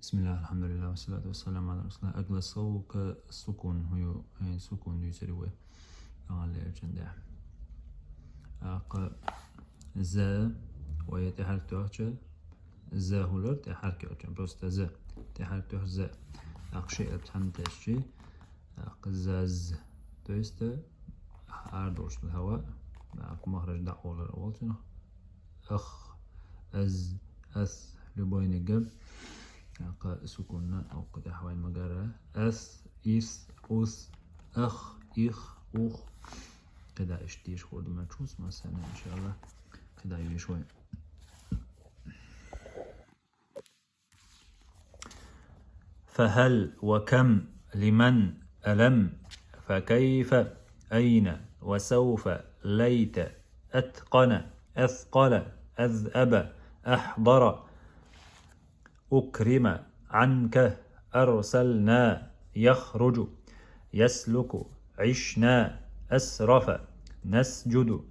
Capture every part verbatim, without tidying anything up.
بسم الله، الحمد لله، والصلاة والسلام على رسول الله. Агласовка сукун хӀу ю, э, сукун дюйсари вай. Ала лерчан дя. Акъ за, вай тӀехьарк тохча, за хулар тӀехьарк йохча. Просто за. ТӀехьарк тох за. Акъ ши атханташчи. Акъ заз. То есть, э, ардолш хава. Акъ махраж да олар олча. Ах, аз, ас, любой нига. Акъ сукунна, акъ да хавайн магара. Ас, ис, ус, ах, их, ух. Къида иштиш хурдума чус, масана, иншалла. Къида юиш вай. فهل وكم لمن ألم فكيف أين وسوف ليت أتقن أثقل أذأب أحضر أكرم عنك أرسلنا يخرج يسلك عشنا أسرف نسجد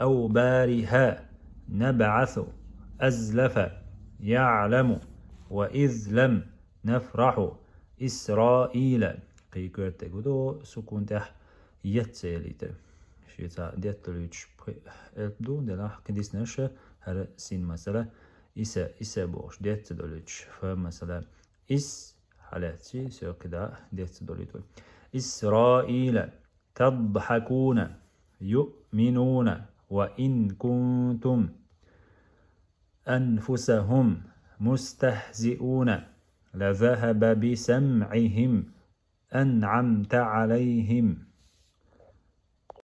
أو بارها نبعث أزلف يعلم وإذ لم نفرح إسرائيل. Кхы коьртаг гуду сукун тӀехь ет ца елийтар. Ши ца детта луьйчуш п-, элп ду, делахь кхы диснарш хӀара син масала, иса, иса бохуш, детта долуьйтуш фа масала. Ис хьалецци, соькъида детта долуьйтур. إسرائيل تضحكون يؤمنون وإن كنتم أنفسهم مستهزئون لذهب بسمعهم أنعمت عليهم